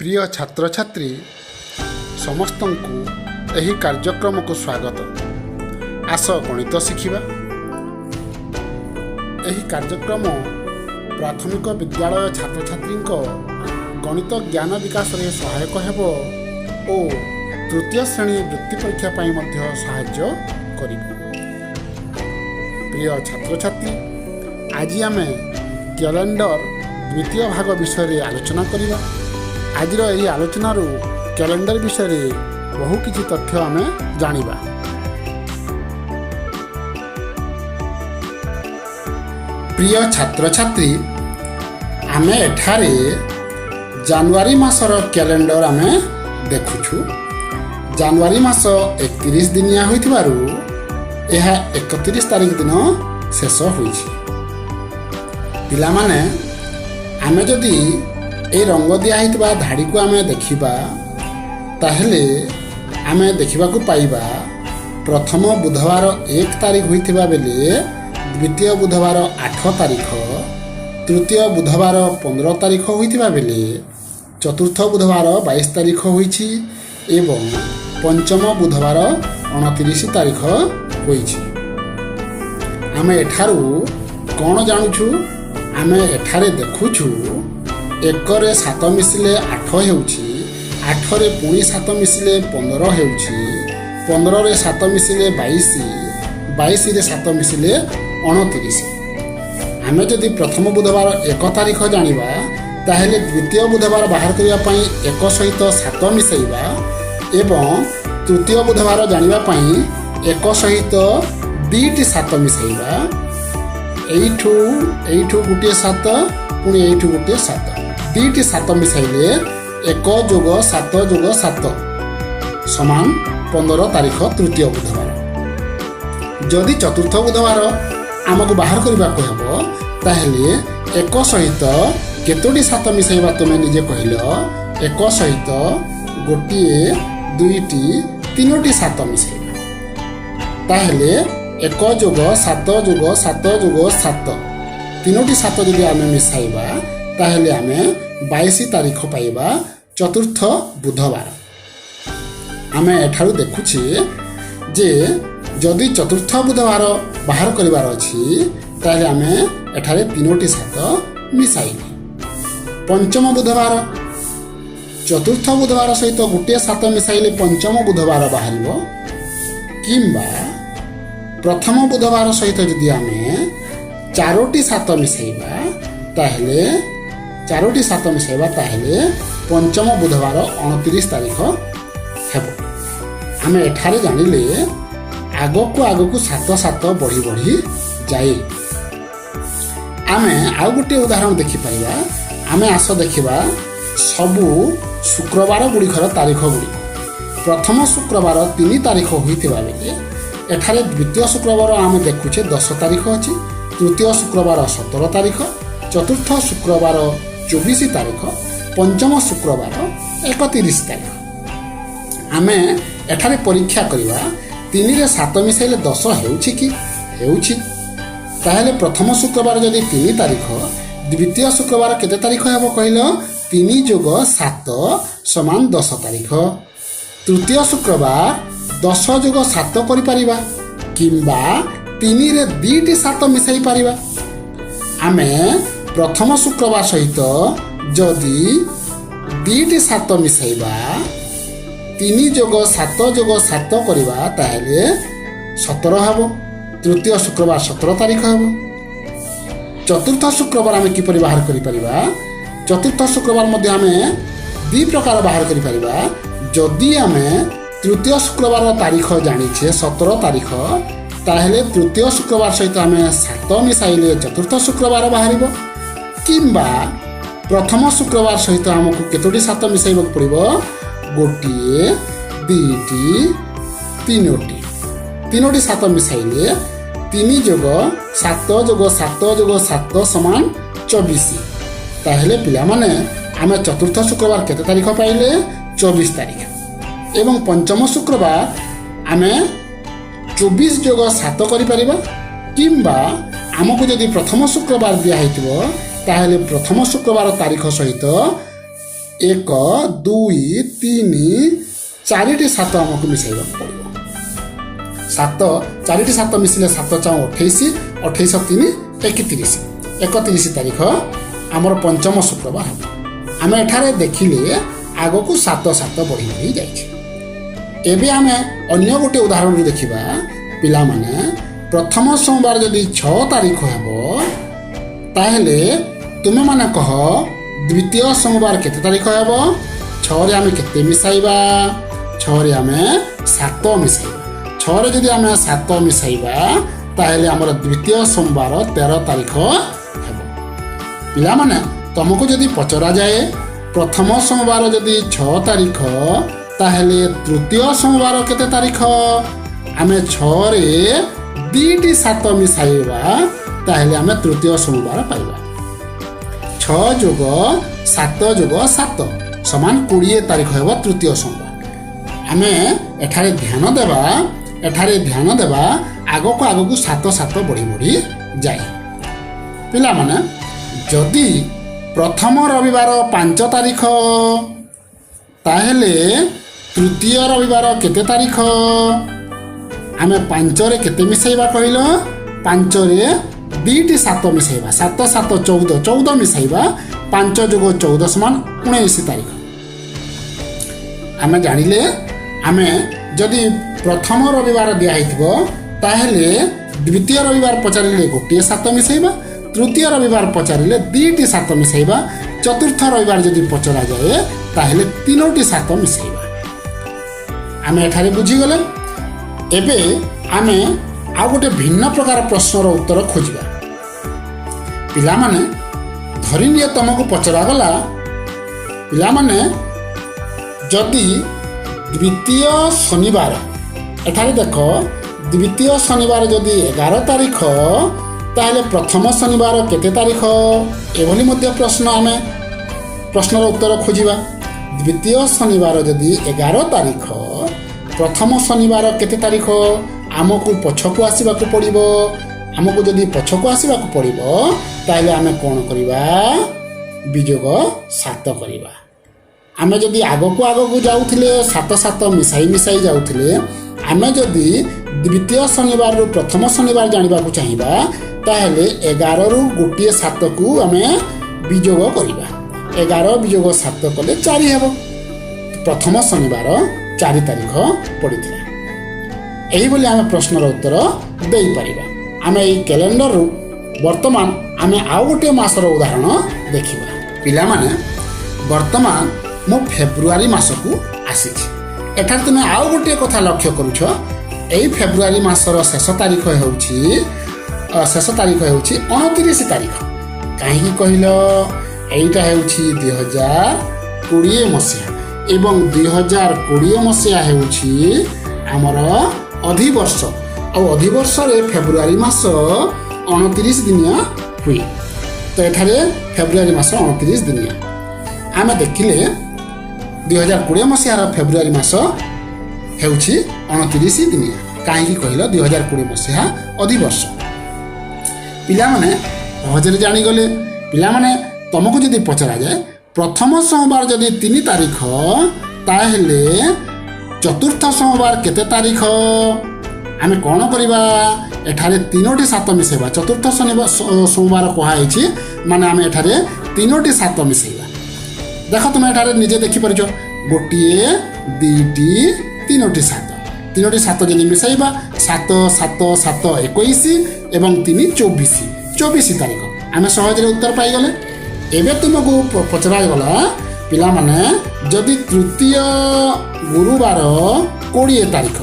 ପ୍ରିୟ ଛାତ୍ରଛାତ୍ରୀ ସମସ୍ତଙ୍କୁ ଏହି କାର୍ଯ୍ୟକ୍ରମକୁ ସ୍ୱାଗତ। ଆସ ଗଣିତ ଶିଖିବା। ଏହି କାର୍ଯ୍ୟକ୍ରମ ପ୍ରାଥମିକ ବିଦ୍ୟାଳୟ ଛାତ୍ରଛାତ୍ରୀଙ୍କ ଗଣିତ ଜ୍ଞାନ ବିକାଶରେ ସହାୟକ ହେବ ଓ ତୃତୀୟ ଶ୍ରେଣୀ ବୃତ୍ତି ପରୀକ୍ଷା ପାଇଁ ମଧ୍ୟ ସାହାଯ୍ୟ କରିବ। ପ୍ରିୟ ଛାତ୍ରଛାତ୍ରୀ, ଆଜି ଆମେ କ୍ୟାଲେଣ୍ଡର ଦ୍ୱିତୀୟ ଭାଗ ବିଷୟରେ ଆଲୋଚନା କରିବା। ଆଜିର ଏହି ଆଲୋଚନାରୁ କ୍ୟାଲେଣ୍ଡର ବିଷୟରେ ବହୁ କିଛି ତଥ୍ୟ ଆମେ ଜାଣିବା। ପ୍ରିୟ ଛାତ୍ରଛାତ୍ରୀ, ଆମେ ଏଠାରେ ଜାନୁଆରୀ ମାସର କ୍ୟାଲେଣ୍ଡର ଆମେ ଦେଖୁଛୁ। ଜାନୁଆରୀ ମାସ 31 ଦିନିଆ ହୋଇଥିବାରୁ ଏହା 31 ତାରିଖ ଦିନ ଶେଷ ହୋଇଛି। ପିଲାମାନେ, ଆମେ ଯଦି ଏହି ରଙ୍ଗ ଦିଆ ହୋଇଥିବା ଧାଡ଼ିକୁ ଆମେ ଦେଖିବା, ତାହେଲେ ଆମେ ଦେଖିବାକୁ ପାଇବା ପ୍ରଥମ ବୁଧବାର 1 ତାରିଖ ହୋଇଥିବା ବେଳେ ଦ୍ୱିତୀୟ ବୁଧବାର 8 ତାରିଖ, ତୃତୀୟ ବୁଧବାର 15 ତାରିଖ ହୋଇଥିବା ବେଳେ ଚତୁର୍ଥ ବୁଧବାର 22 ତାରିଖ ହୋଇଛି ଏବଂ ପଞ୍ଚମ ବୁଧବାର 29 ତାରିଖ ହୋଇଛି। ଆମେ ଏଠାରୁ କ'ଣ ଜାଣୁଛୁ? ଆମେ ଏଠାରେ ଦେଖୁଛୁ 1ରେ 7 ମିଶିଲେ 8 ହେଉଛି, 8ରେ ପୁଣି 7 ମିଶିଲେ 15 ହେଉଛି, 15ରେ 7 ମିଶିଲେ 22, 22ରେ 7 ମିଶିଲେ 29। ଆମେ ଯଦି ପ୍ରଥମ ବୁଧବାର 1 ତାରିଖ ଜାଣିବା, ତାହେଲେ ଦ୍ୱିତୀୟ ବୁଧବାର ବାହାର କରିବା ପାଇଁ 1 ସହିତ 7 ମିଶାଇବା ଏବଂ ତୃତୀୟ ବୁଧବାର ଜାଣିବା ପାଇଁ 1 ସହିତ 2ଟି 7 ମିଶାଇବା। ଏଇଠୁ ଗୋଟିଏ 7, ପୁଣି ଏଇଠୁ ଗୋଟିଏ 7, 2ଟି 7 ମିଶାଇଲେ 1 ଯୋଗ 7 ଯୋଗ 7 ସମାନ 15 ତାରିଖ ତୃତୀୟ ବୁଧବାର। ଯଦି ଚତୁର୍ଥ ବୁଧବାର ଆମକୁ ବାହାର କରିବାକୁ ହେବ, ତାହେଲେ 1 ସହିତ କେତୋଟି 7 ମିଶାଇବା? ତୁମେ ନିଜେ କହିଲ। 1 ସହିତ ଗୋଟିଏ, 2ଟି, 3ଟି 7 ମିଶାଇବା। ତାହେଲେ 1 ଯୋଗ 7 ଯୋଗ 7 ଯୋଗ 7, 3ଟି 7 ଯଦି ଆମେ ମିଶାଇବା, ତାହେଲେ ଆମେ 22 ତାରିଖ ପାଇବା ଚତୁର୍ଥ ବୁଧବାର। ଆମେ ଏଠାରୁ ଦେଖୁଛେ ଯେ ଯଦି ଚତୁର୍ଥ ବୁଧବାର ବାହାର କରିବାର ଅଛି, ତାହେଲେ ଆମେ ଏଠାରେ 3ଟି 7 ମିଶାଇଲେ। ପଞ୍ଚମ ବୁଧବାର, ଚତୁର୍ଥ ବୁଧବାର ସହିତ ଗୋଟିଏ 7 ମିଶାଇଲେ ପଞ୍ଚମ ବୁଧବାର ବାହାରିବ, କିମ୍ବା ପ୍ରଥମ ବୁଧବାର ସହିତ ଯଦି ଆମେ 4ଟି 7 ମିଶାଇବା, ତାହେଲେ 4ଟି 7 ମିଶାଇବା, ତାହେଲେ ପଞ୍ଚମ ବୁଧବାର 29 ତାରିଖ ହେବ। ଆମେ ଏଠାରେ ଜାଣିଲେ ଆଗକୁ ଆଗକୁ 7 7 ବଢ଼ି ବଢ଼ି ଯାଏ। ଆମେ ଆଉ ଗୋଟିଏ ଉଦାହରଣ ଦେଖିପାରିବା। ଆମେ ଆସ ଦେଖିବା ସବୁ ଶୁକ୍ରବାର ଗୁଡ଼ିକର ତାରିଖ ଗୁଡ଼ିକ। ପ୍ରଥମ ଶୁକ୍ରବାର 3 ତାରିଖ ହୋଇଥିବା ବେଳେ ଏଠାରେ ଦ୍ୱିତୀୟ ଶୁକ୍ରବାର ଆମେ ଦେଖୁଛେ 10 ତାରିଖ ଅଛି, ତୃତୀୟ ଶୁକ୍ରବାର 17 ତାରିଖ, ଚତୁର୍ଥ ଶୁକ୍ରବାର 24 ତାରିଖ, ପଞ୍ଚମ ଶୁକ୍ରବାର 31 ତାରିଖ। ଆମେ ଏଠାରେ ପରୀକ୍ଷା କରିବା, 3ରେ 7 ମିଶାଇଲେ 10 ହେଉଛି କି? ହେଉଛି। ତାହେଲେ ପ୍ରଥମ ଶୁକ୍ରବାର ଯଦି 3 ତାରିଖ, ଦ୍ୱିତୀୟ ଶୁକ୍ରବାର କେତେ ତାରିଖ ହେବ କହିଲ? 3 ଯୋଗ 7 ସମାନ 10 ତାରିଖ। ତୃତୀୟ ଶୁକ୍ରବାର 10 ଯୋଗ 7 କରିପାରିବା କିମ୍ବା 3ରେ 2ଟି 7 ମିଶାଇ ପାରିବା। ଆମେ ପ୍ରଥମ ଶୁକ୍ରବାର ସହିତ ଯଦି 2ଟି 7 ମିଶାଇବା, 3 ଯୋଗ 7 ଯୋଗ 7 କରିବା, ତାହେଲେ 17 ହେବ। ତୃତୀୟ ଶୁକ୍ରବାର 17 ତାରିଖ ହେବ। ଚତୁର୍ଥ ଶୁକ୍ରବାର ଆମେ କିପରି ବାହାର କରିପାରିବା? ଚତୁର୍ଥ ଶୁକ୍ରବାର ମଧ୍ୟ ଆମେ ଦୁଇ ପ୍ରକାର ବାହାର କରିପାରିବା। ଯଦି ଆମେ ତୃତୀୟ ଶୁକ୍ରବାର ତାରିଖ ଜାଣିଛେ 17 ତାରିଖ, ତାହେଲେ ତୃତୀୟ ଶୁକ୍ରବାର ସହିତ ଆମେ 7 ମିଶାଇଲେ ଚତୁର୍ଥ ଶୁକ୍ରବାର ବାହାରିବ, କିମ୍ବା ପ୍ରଥମ ଶୁକ୍ରବାର ସହିତ ଆମକୁ କେତୋଟି 7 ମିଶାଇବାକୁ ପଡ଼ିବ? ଗୋଟିଏ, 2ଟି, 3ଟି। 3ଟି 7 ମିଶାଇଲେ 3 ଯୋଗ 7 ଯୋଗ 7 ଯୋଗ 7 ସମାନ 24। ତାହେଲେ ପିଲାମାନେ, ଆମେ ଚତୁର୍ଥ ଶୁକ୍ରବାର କେତେ ତାରିଖ ପାଇଲେ? 24 ତାରିଖ। ଏବଂ ପଞ୍ଚମ ଶୁକ୍ରବାର ଆମେ 24 ଯୋଗ 7 କରିପାରିବା, କିମ୍ବା ଆମକୁ ଯଦି ପ୍ରଥମ ଶୁକ୍ରବାର ଦିଆହେଇଥିବ, ତାହେଲେ ପ୍ରଥମ ଶୁକ୍ରବାର ତାରିଖ ସହିତ ଏକ, ଦୁଇ, ତିନି, ଚାରିଟି ସାତ ଆମକୁ ମିଶାଇବାକୁ ପଡ଼ିବ। ସାତ, ଚାରିଟି ସାତ ମିଶିଲେ ସାତ ଚାଉ 28, 28 ତିନି 31। 31 ତାରିଖ ଆମର ପଞ୍ଚମ ଶୁକ୍ରବାର ହେବ। ଆମେ ଏଠାରେ ଦେଖିଲେ ଆଗକୁ ସାତ ସାତ ବଢ଼ି ବଢ଼ି ଯାଇଛି। ଏବେ ଆମେ ଅନ୍ୟ ଗୋଟିଏ ଉଦାହରଣରୁ ଦେଖିବା। ପିଲାମାନେ, ପ୍ରଥମ ସୋମବାର ଯଦି 6 ତାରିଖ ହେବ, ତାହେଲେ ତୁମେମାନେ କହ, ଦ୍ୱିତୀୟ ସୋମବାର କେତେ ତାରିଖ ହେବ? 6ରେ ଆମେ କେତେ ମିଶାଇବା? 6ରେ ଆମେ ସାତ ମିଶାଇବା। 6ରେ ଯଦି ଆମେ ସାତ ମିଶାଇବା, ତାହେଲେ ଆମର ଦ୍ୱିତୀୟ ସୋମବାର 13 ତାରିଖ ହେବ। ପିଲାମାନେ, ତମକୁ ଯଦି ପଚରାଯାଏ, ପ୍ରଥମ ସୋମବାର ଯଦି 6 ତାରିଖ, ତାହେଲେ ତୃତୀୟ ସୋମବାର କେତେ ତାରିଖ? ଆମେ 6ରେ ଦୁଇଟି ସାତ ମିଶାଇବା, ତାହେଲେ ଆମେ ତୃତୀୟ ସୋମବାର ପାଇବା। 6 ଯୋଗ ସାତ ଯୋଗ ସାତ ସମାନ 20 ତାରିଖ ହେବ ତୃତୀୟ ସୋମବାର। ଆମେ ଏଠାରେ ଧ୍ୟାନ ଦେବା, ଏଠାରେ ଧ୍ୟାନ ଦେବା, ଆଗକୁ ଆଗକୁ ସାତ ସାତ ବଢ଼ି ବଢ଼ି ଯାଏ। ପିଲାମାନେ, ଯଦି ପ୍ରଥମ ରବିବାର 5 ତାରିଖ, ତାହେଲେ ତୃତୀୟ ରବିବାର କେତେ ତାରିଖ? ଆମେ 5ରେ କେତେ ମିଶାଇବା କହିଲ? 5ରେ ଦୁଇଟି ସାତ ମିଶାଇବା। ସାତ ସାତ 14, 14 ମିଶାଇବା। 5 ଯୋଗ 14 ସମାନ 19 ତାରିଖ। ଆମେ ଜାଣିଲେ, ଆମେ ଯଦି ପ୍ରଥମ ରବିବାର ଦିଆହେଇଥିବ, ତାହେଲେ ଦ୍ୱିତୀୟ ରବିବାର ପଚାରିଲେ ଗୋଟିଏ ସାତ ମିଶାଇବା, ତୃତୀୟ ରବିବାର ପଚାରିଲେ ଦୁଇଟି ସାତ ମିଶାଇବା, ଚତୁର୍ଥ ରବିବାର ଯଦି ପଚରାଯାଏ, ତାହେଲେ ତିନୋଟି ସାତ ମିଶାଇବା। ଆମେ ଏଠାରେ ବୁଝିଗଲେ। ଏବେ ଆମେ ଆଉ ଗୋଟେ ଭିନ୍ନ ପ୍ରକାର ପ୍ରଶ୍ନର ଉତ୍ତର ଖୋଜିବା। ପିଲାମାନେ, ଧରିନିଅ ତମକୁ ପଚରାଗଲା, ପିଲାମାନେ, ଯଦି ଦ୍ୱିତୀୟ ଶନିବାର, ଏଠାରେ ଦେଖ, ଦ୍ୱିତୀୟ ଶନିବାର ଯଦି 11 ତାରିଖ, ତାହେଲେ ପ୍ରଥମ ଶନିବାର କେତେ ତାରିଖ? ଏଭଳି ମଧ୍ୟ ପ୍ରଶ୍ନ, ଆମେ ପ୍ରଶ୍ନର ଉତ୍ତର ଖୋଜିବା। ଦ୍ୱିତୀୟ ଶନିବାର ଯଦି 11 ତାରିଖ, ପ୍ରଥମ ଶନିବାର କେତେ ତାରିଖ? ଆମକୁ ପଛକୁ ଆସିବାକୁ ପଡ଼ିବ। ଆମକୁ ଯଦି ପଛକୁ ଆସିବାକୁ ପଡ଼ିବ, ତାହେଲେ ଆମେ କ'ଣ କରିବା? ବିଯୋଗ ସାତ କରିବା। ଆମେ ଯଦି ଆଗକୁ ଆଗକୁ ଯାଉଥିଲେ, ସାତ ସାତ ମିଶାଇ ମିଶାଇ ଯାଉଥିଲେ, ଆମେ ଯଦି ଦ୍ୱିତୀୟ ଶନିବାରରୁ ପ୍ରଥମ ଶନିବାର ଜାଣିବାକୁ ଚାହିଁବା, ତାହେଲେ 11ରୁ ଗୋଟିଏ ସାତକୁ ଆମେ ବିଯୋଗ କରିବା। 11 ବିଯୋଗ ସାତ କଲେ 4 ହେବ। ପ୍ରଥମ ଶନିବାର 4 ତାରିଖ ପଡ଼ିଥିଲା। ଏହିଭଳି ଆମେ ପ୍ରଶ୍ନର ଉତ୍ତର ଦେଇପାରିବା। ଆମେ ଏଇ କ୍ୟାଲେଣ୍ଡରରୁ ବର୍ତ୍ତମାନ ଆମେ ଆଉ ଗୋଟିଏ ମାସର ଉଦାହରଣ ଦେଖିବା। ପିଲାମାନେ, ବର୍ତ୍ତମାନ ମୁଁ ଫେବୃଆରୀ ମାସକୁ ଆସିଛି। ଏଠାରେ ତୁମେ ଆଉ ଗୋଟିଏ କଥା ଲକ୍ଷ୍ୟ କରୁଛ। ଏଇ ଫେବୃଆରୀ ମାସର ଶେଷ ତାରିଖ ହେଉଛି 29 ତାରିଖ। କାହିଁକି କହିଲ? ଏଇଟା ହେଉଛି 2020 ମସିହା ଏବଂ 2020 ମସିହା ହେଉଛି ଆମର ଅଧିବର୍ଷ। ଆଉ ଅଧିବର୍ଷରେ ଫେବୃଆରୀ ମାସ 29 ଦିନିଆ ହୁଏ। ତ ଏଠାରେ ଫେବୃଆରୀ ମାସ 29 ଦିନିଆ। ଆମେ ଦେଖିଲେ, 2020 ମସିହାର ଫେବୃଆରୀ ମାସ ହେଉଛି 29 ଦିନିଆ। କାହିଁକି କହିଲ? 2020 ମସିହା ଅଧିବର୍ଷ। ପିଲାମାନେ ସହଜରେ ଜାଣିଗଲେ। ପିଲାମାନେ, ତମକୁ ଯଦି ପଚରାଯାଏ, ପ୍ରଥମ ସୋମବାର ଯଦି 3 ତାରିଖ, ତାହେଲେ ଚତୁର୍ଥ ସୋମବାର କେତେ ତାରିଖ? ଆମେ କ'ଣ କରିବା? ଏଠାରେ ତିନୋଟି ସାତ ମିଶାଇବା। ଚତୁର୍ଥ ଶନିବାର ସୋମବାର କୁହାହେଇଛି, ମାନେ ଆମେ ଏଠାରେ ତିନୋଟି ସାତ ମିଶାଇବା। ଦେଖ, ତୁମେ ଏଠାରେ ନିଜେ ଦେଖିପାରୁଛ, ଗୋଟିଏ, ଦୁଇଟି, ତିନୋଟି ସାତ। ତିନୋଟି ସାତ ଯଦି ମିଶାଇବା, ସାତ ସାତ ସାତ 21 ଏବଂ 3 24, 24 ତାରିଖ। ଆମେ ସହଜରେ ଉତ୍ତର ପାଇଗଲେ। ଏବେ ତୁମକୁ ପଚରାଗଲା, ପିଲାମାନେ, ଯଦି ତୃତୀୟ ଗୁରୁବାର 20 ତାରିଖ,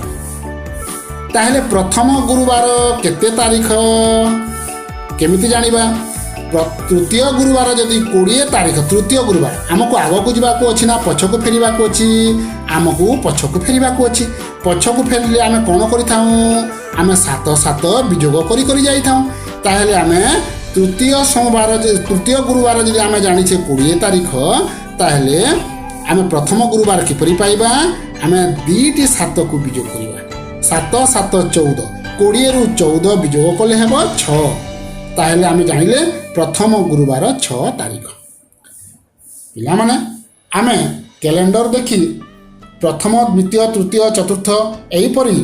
ତାହେଲେ ପ୍ରଥମ ଗୁରୁବାର କେତେ ତାରିଖ? କେମିତି ଜାଣିବା? ତୃତୀୟ ଗୁରୁବାର ଯଦି 20 ତାରିଖ, ତୃତୀୟ ଗୁରୁବାର, ଆମକୁ ଆଗକୁ ଯିବାକୁ ଅଛି ନା ପଛକୁ ଫେରିବାକୁ ଅଛି? ଆମକୁ ପଛକୁ ଫେରିବାକୁ ଅଛି। ପଛକୁ ଫେରିଲେ ଆମେ କ'ଣ କରିଥାଉଁ? ଆମେ ସାତ ସାତ ବିଯୋଗ କରି କରି ଯାଇଥାଉଁ। ତାହେଲେ ଆମେ ତୃତୀୟ ସୋମବାର, ତୃତୀୟ ଗୁରୁବାର ଯଦି ଆମେ ଜାଣିଛେ 20 ତାରିଖ, ତାହେଲେ ଆମେ ପ୍ରଥମ ଗୁରୁବାର କିପରି ପାଇବା? ଆମେ ଦୁଇଟି ସାତକୁ ବିଯୋଗ କରିବା। ସାତ ସାତ 14, 20ରୁ 14 ବିଯୋଗ କଲେ ହେବ 6। ତାହେଲେ ଆମେ ଜାଣିଲେ ପ୍ରଥମ ଗୁରୁବାର 6 ତାରିଖ। ପିଲାମାନେ ଆମେ କ୍ୟାଲେଣ୍ଡର ଦେଖି ପ୍ରଥମ, ଦ୍ୱିତୀୟ, ତୃତୀୟ, ଚତୁର୍ଥ ଏହିପରି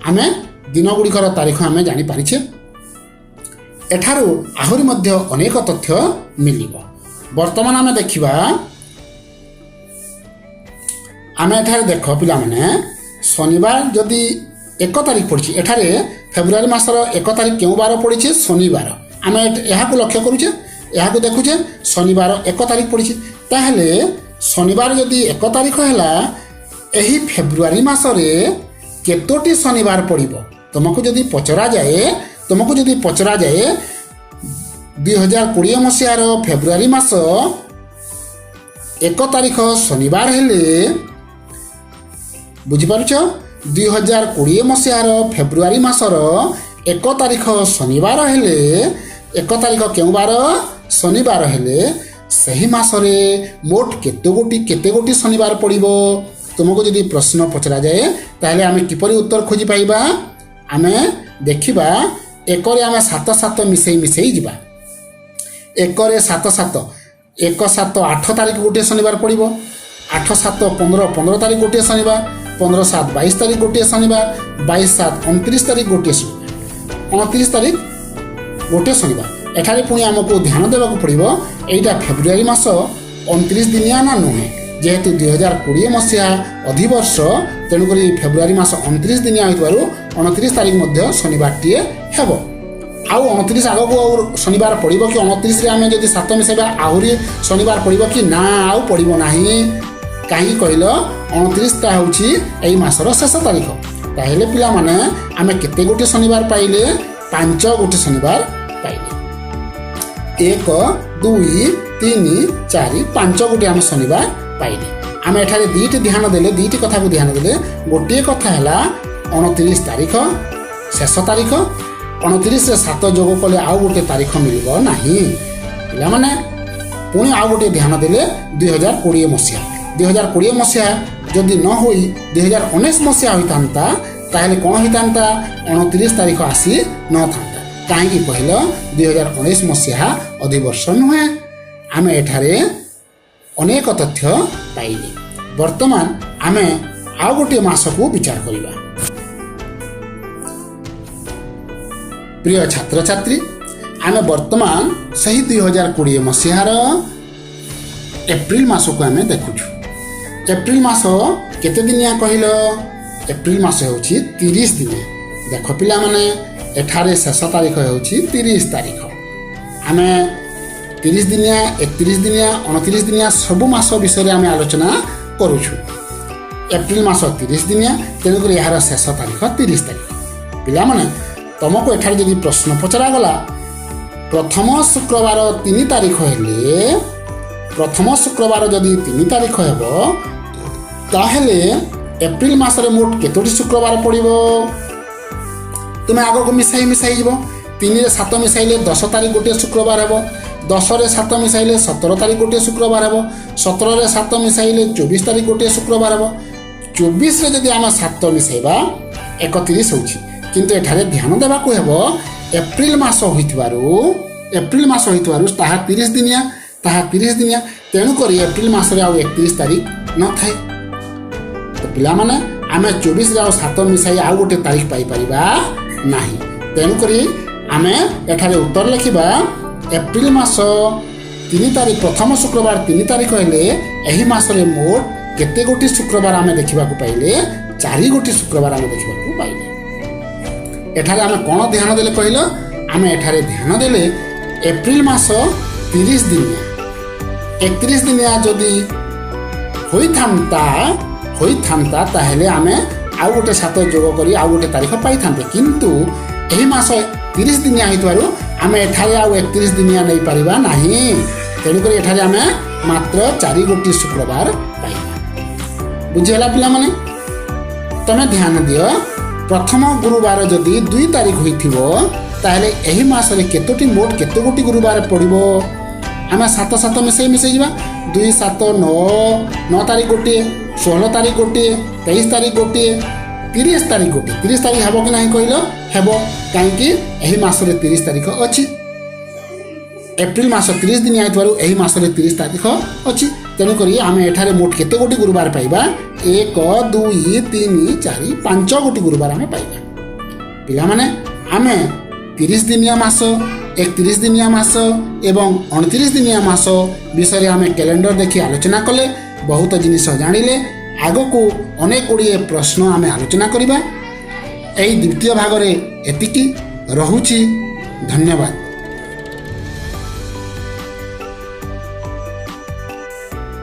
ଆମେ ଦିନଗୁଡ଼ିକର ତାରିଖ ଆମେ ଜାଣିପାରିଛେ। ଏଠାରୁ ଆହୁରି ମଧ୍ୟ ଅନେକ ତଥ୍ୟ ମିଳିବ। ବର୍ତ୍ତମାନ ଆମେ ଦେଖିବା। ଆମେ ଏଠାରେ ଦେଖ ପିଲାମାନେ, ଶନିବାର ଯଦି 1 ତାରିଖ ପଡ଼ିଛି, ଏଠାରେ ଫେବୃଆରୀ ମାସର 1 ତାରିଖ କେଉଁ ବାର ପଡ଼ିଛି? ଶନିବାର। ଆମେ ଏହାକୁ ଲକ୍ଷ୍ୟ କରୁଛେ, ଏହାକୁ ଦେଖୁଛେ, ଶନିବାର 1 ତାରିଖ ପଡ଼ିଛି। ତାହେଲେ ଶନିବାର ଯଦି 1 ତାରିଖ ହେଲା, ଏହି ଫେବୃଆରୀ ମାସରେ କେତୋଟି ଶନିବାର ପଡ଼ିବ? ତୁମକୁ ଯଦି ପଚରାଯାଏ, 2020 ମସିହାର ଫେବୃଆରୀ ମାସ 1 ତାରିଖ ଶନିବାର ହେଲେ, ବୁଝିପାରୁଛ, 2020 ମସିହାର ଫେବୃଆରୀ ମାସର 1 ତାରିଖ ଶନିବାର ହେଲେ, 1 ତାରିଖ କେଉଁ ବାର ଶନିବାର ହେଲେ, ସେହି ମାସରେ ମୋଟ କେତେ ଗୋଟି ଶନିବାର ପଡ଼ିବ? ତୁମକୁ ଯଦି ପ୍ରଶ୍ନ ପଚରାଯାଏ, ତାହେଲେ ଆମେ କିପରି ଉତ୍ତର ଖୋଜି ପାଇବା? ଆମେ ଦେଖିବା, 1ରେ ଆମେ ସାତ ସାତ ମିଶେଇ ମିଶେଇ ଯିବା। 1ରେ ସାତ ସାତ, 1 7 8 ତାରିଖ ଗୋଟିଏ ଶନିବାର ପଡ଼ିବ। 8 7 15, 15 ତାରିଖ ଗୋଟିଏ ଶନିବାର। 15 7 22 ତାରିଖ ଗୋଟିଏ ଶନିବାର। 22 7 29 ତାରିଖ ଗୋଟିଏ ଶନିବାର। 29 ତାରିଖ ଗୋଟିଏ ଶନିବାର। ଏଠାରେ ପୁଣି ଆମକୁ ଧ୍ୟାନ ଦେବାକୁ ପଡ଼ିବ, ଏଇଟା ଫେବୃଆରୀ ମାସ 29 ଦିନିଆ ନା ନୁହେଁ। ଯେହେତୁ 2020 ମସିହା ଅଧିବର୍ଷ, ତେଣୁକରି ଫେବୃଆରୀ ମାସ 29 ଦିନିଆ ହୋଇଥିବାରୁ 29 ତାରିଖ ମଧ୍ୟ ଶନିବାରଟିଏ ହେବ। ଆଉ 29 ଆଗକୁ ଆଉ ଶନିବାର ପଡ଼ିବ କି? 29ରେ ଆମେ ଯଦି ସାତ ମିଶାଇବା, ଆହୁରି ଶନିବାର ପଡ଼ିବ କି? ନା, ଆଉ ପଡ଼ିବ ନାହିଁ। କାହିଁକି କହିଲ? 29ଟା ହେଉଛି ଏଇ ମାସର ଶେଷ ତାରିଖ। ତାହେଲେ ପିଲାମାନେ, ଆମେ କେତେ ଗୋଟିଏ ଶନିବାର ପାଇଲେ? 5 ଗୋଟି ଶନିବାର ପାଇଲେ। 1, 2, 3, 4, 5 ଗୋଟି ଆମେ ଶନିବାର ପାଇଲେ। ଆମେ ଏଠାରେ ଦୁଇଟି ଧ୍ୟାନ ଦେଲେ, ଦୁଇଟି କଥାକୁ ଧ୍ୟାନ ଦେଲେ। ଗୋଟିଏ କଥା ହେଲା 29 ତାରିଖ ଶେଷ ତାରିଖ। 29ରେ ସାତ ଯୋଗ କଲେ ଆଉ ଗୋଟିଏ ତାରିଖ ମିଳିବ ନାହିଁ। ପିଲାମାନେ, ପୁଣି ଆଉ ଗୋଟିଏ ଧ୍ୟାନ ଦେଲେ, 2020 ମସିହା। 2020 ମସିହା ଯଦି ନ ହୋଇ 2019 ମସିହା ହୋଇଥାନ୍ତା, ତାହେଲେ କ'ଣ ହୋଇଥାନ୍ତା? 29 ତାରିଖ ଆସି ନଥାନ୍ତା। କାହିଁକି କହିଲ? 2019 ମସିହା ଅଧିବର୍ଷ ନୁହେଁ। ଆମେ ଏଠାରେ ଅନେକ ତଥ୍ୟ ପାଇଲେ। ବର୍ତ୍ତମାନ ଆମେ ଆଉ ଗୋଟିଏ ମାସକୁ ବିଚାର କରିବା। ପ୍ରିୟ ଛାତ୍ରଛାତ୍ରୀ, ଆମେ ବର୍ତ୍ତମାନ ସେହି 2020 ମସିହାର ଏପ୍ରିଲ ମାସକୁ ଆମେ ଦେଖୁଛୁ। ଏପ୍ରିଲ ମାସ କେତେ ଦିନିଆ କହିଲ? ଏପ୍ରିଲ ମାସ ହେଉଛି 30 ଦିନିଆ। ଦେଖ ପିଲାମାନେ, ଏଠାରେ ଶେଷ ତାରିଖ ହେଉଛି 30 ତାରିଖ। ଆମେ 30 ଦିନିଆ, 31 ଦିନିଆ, 29 ଦିନିଆ ସବୁ ମାସ ବିଷୟରେ ଆମେ ଆଲୋଚନା କରୁଛୁ। ଏପ୍ରିଲ ମାସ 30 ଦିନିଆ, ତେଣୁକରି ଏହାର ଶେଷ ତାରିଖ 30 ତାରିଖ। ପିଲାମାନେ, ତମକୁ ଏଠାରେ ଯଦି ପ୍ରଶ୍ନ ପଚରାଗଲା, ପ୍ରଥମ ଶୁକ୍ରବାର 3 ତାରିଖ ହେଲେ, ପ୍ରଥମ ଶୁକ୍ରବାର ଯଦି 3 ତାରିଖ ହେବ, ତାହେଲେ ଏପ୍ରିଲ ମାସରେ ମୋଟ କେତୋଟି ଶୁକ୍ରବାର ପଡ଼ିବ? ତୁମେ ଆଗକୁ ମିଶାଇ ମିଶାଇ ଯିବ। 3ରେ ସାତ ମିଶାଇଲେ 10 ତାରିଖ ଗୋଟିଏ ଶୁକ୍ରବାର ହେବ। 10ରେ ସାତ ମିଶାଇଲେ 17 ତାରିଖ ଗୋଟିଏ ଶୁକ୍ରବାର ହେବ। 17ରେ ସାତ ମିଶାଇଲେ 24 ତାରିଖ ଗୋଟିଏ ଶୁକ୍ରବାର ହେବ। 24ରେ ଯଦି ଆମେ ସାତ ମିଶାଇବା, 31 ହେଉଛି। କିନ୍ତୁ ଏଠାରେ ଧ୍ୟାନ ଦେବାକୁ ହେବ, ଏପ୍ରିଲ ମାସ ହୋଇଥିବାରୁ ତାହା 30 ଦିନିଆ, ତେଣୁକରି ଏପ୍ରିଲ ମାସରେ ଆଉ 31 ତାରିଖ ନଥାଏ। ତ ପିଲାମାନେ, ଆମେ 24ରେ ଆଉ ସାତ ମିଶାଇ ଆଉ ଗୋଟେ ତାରିଖ ପାଇପାରିବା ନାହିଁ। ତେଣୁକରି ଆମେ ଏଠାରେ ଉତ୍ତର ଲେଖିବା, ଏପ୍ରିଲ ମାସ 3 ତାରିଖ, ପ୍ରଥମ ଶୁକ୍ରବାର 3 ତାରିଖ ହେଲେ ଏହି ମାସରେ ମୋଟ କେତେ ଗୋଟି ଶୁକ୍ରବାର ଆମେ ଦେଖିବାକୁ ପାଇଲେ? 4 ଗୋଟି ଶୁକ୍ରବାର ଆମେ ଦେଖିବାକୁ ପାଇଲେ। ଏଠାରେ ଆମେ କ'ଣ ଧ୍ୟାନ ଦେଲେ କହିଲ? ଆମେ ଏଠାରେ ଧ୍ୟାନ ଦେଲେ, ଏପ୍ରିଲ ମାସ 30 ଦିନିଆ। 31 ଦିନିଆ ଯଦି ହୋଇଥାନ୍ତା, ତାହେଲେ ଆମେ ଆଉ ଗୋଟେ ସାତ ଯୋଗ କରି ଆଉ ଗୋଟେ ତାରିଖ ପାଇଥାନ୍ତେ। କିନ୍ତୁ ଏହି ମାସ 30 ଦିନିଆ ହୋଇଥିବାରୁ ଆମେ ଏଠାରେ ଆଉ 31 ଦିନିଆ ନେଇପାରିବା ନାହିଁ। ତେଣୁକରି ଏଠାରେ ଆମେ ମାତ୍ର 4 ଗୋଟି ଶୁକ୍ରବାର ପାଇବା। ବୁଝିହେଲା ପିଲାମାନେ? ତମେ ଧ୍ୟାନ ଦିଅ, ପ୍ରଥମ ଗୁରୁବାର ଯଦି 2 ତାରିଖ ହୋଇଥିବ, ତାହେଲେ ଏହି ମାସରେ ମୋଟ କେତେ ଗୋଟି ଗୁରୁବାର ପଡ଼ିବ? ଆମେ ସାତ ସାତ ମିଶାଇ ମିଶାଇ ଯିବା। 2 7 9, 9 ତାରିଖ ଗୋଟିଏ, 16 ତାରିଖ ଗୋଟିଏ, 23 ତାରିଖ ଗୋଟିଏ, 30 ତାରିଖ ଗୋଟିଏ। 30 ତାରିଖ ହେବ କି ନାହିଁ କହିଲ? ହେବ। କାହିଁକି? ଏହି ମାସରେ 30 ତାରିଖ ଅଛି। ଏପ୍ରିଲ ମାସ 30 ଦିନିଆ ହେଇଥିବାରୁ ଏହି ମାସରେ 30 ତାରିଖ ଅଛି। ତେଣୁକରି ଆମେ ଏଠାରେ ମୋଟ କେତେ ଗୋଟି ଗୁରୁବାର ପାଇବା? 1, 2, 3, 4, 5 ଗୋଟି ଗୁରୁବାର ଆମେ ପାଇବା। ପିଲାମାନେ, ଆମେ 30 ଦିନିଆ ମାସ, 31 ଦିନିଆ ମାସ ଏବଂ 29 ଦିନିଆ ମାସ ବିଷୟରେ ଆମେ କ୍ୟାଲେଣ୍ଡର ଦେଖି ଆଲୋଚନା କଲେ, ବହୁତ ଜିନିଷ ଜାଣିଲେ। ଆଗକୁ ଅନେକ ଗୁଡ଼ିଏ ପ୍ରଶ୍ନ ଆମେ ଆଲୋଚନା କରିବା। ଏହି ଦ୍ୱିତୀୟ ଭାଗରେ ଏତିକି ରହୁଛି। ଧନ୍ୟବାଦ।